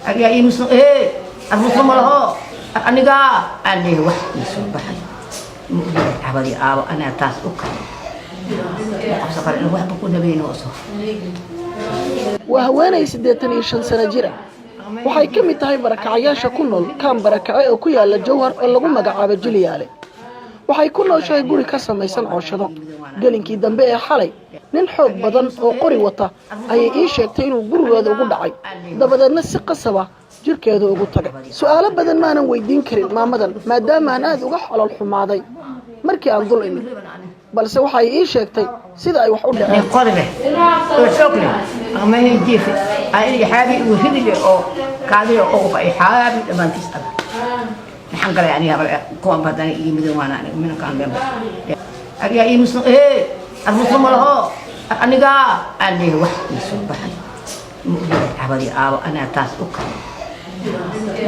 Aryaa ii muslim ee ar muslim ma laho aniga aan leeyahay. Wax ii soo baxay ma ogyahay cabadii aabo anaa taas u kale qabso kale in waxba ku nabayno soo. Waa haweenay 85 sano jira. Waxay ka mid tahay barakacayaasha ku nool kaam barakace oo ku yaala Jowhar oo lagu magacaabo Jiliyaale. Waxay ku nooshahay guri ka samaysan cooshado. Gelinkii dambe ee xalay, nin xoog badan oo qori wata ayay ii sheegtay inuu gurigooda ugu dhacay, dabadeedna si qasaba jirkeeda ugu tagay. Su-aalo badan maanan weydiin karin maamadan, maadaama aan aada uga xolol xumaaday markii aan dul imid, balse waxay ii sheegtay sida ay wax u dhaceen. Nin qori leh oo xoog leh ama jiife ay xaabi ugu ridi leh oo kaadiyo oo ay xaabi dhammaantiis aba. Maxaan galay aniga kuwan badan ii midoo waana aniga minankaan beenba. Aryaa ii muslim ee ar muslim ma laho aniga aan leeyahay. Wax ii soo baxay ma ogyahay cabadii aabo anaa taas u kale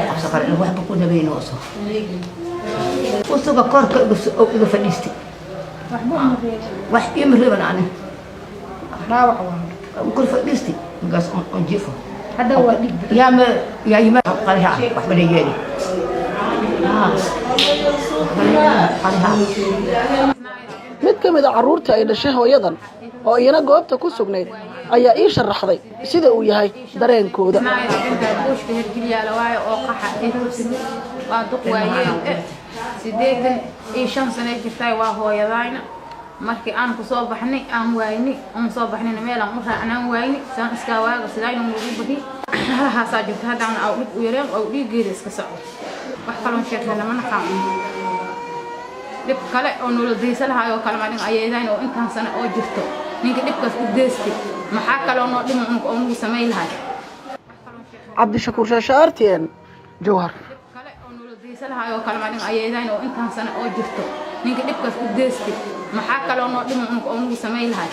qabso kale in waxba ku nabayno soo usuga korka iga fadhiistay. Wax iima reeban ani kor fadhiistay markaas on jiifo. Hadda waa dhig. Yaa ma yaa ima qaliha waxba la yeeli qaliha. Mid ka mid a carruurta ay dhashay hooyadan oo iyana goobta ku sugnayd ayaa ii sharaxday sida uu yahay dareenkooda. Buushka Herjilyaala waayo oo qaxa ee ku timid. Waa duq waayeel eh, 85 sano jirtay. Waa hooyadayna. Markii aan ku soo baxnay aan waayni, aan soo baxnayna meel aan u raacnaan waayni, saan iskaa waaga sidayna ugu bari halahaasaa jirta. Haddana aw dhib u yareen oo dhiiggeeda iska socdo. Wax kaloon sheegna lama naqaan. Dhib kale oo noola deysa lahaay oo kale madhin ayeedayn oo intaan sano oo jirto ninka dhibkaas u geystay, maxaa kaloo noo dhima oo nagu samayn lahay? Cabdishakuur Shaashe, RTN, Jowhar. Kale oo noola deysa lahaay oo kale madhin ayeedayn oo intaan sano oo jirto ninka dhibkaas u geystay, maxaa kaloo noo dhima oo nagu samayn lahay?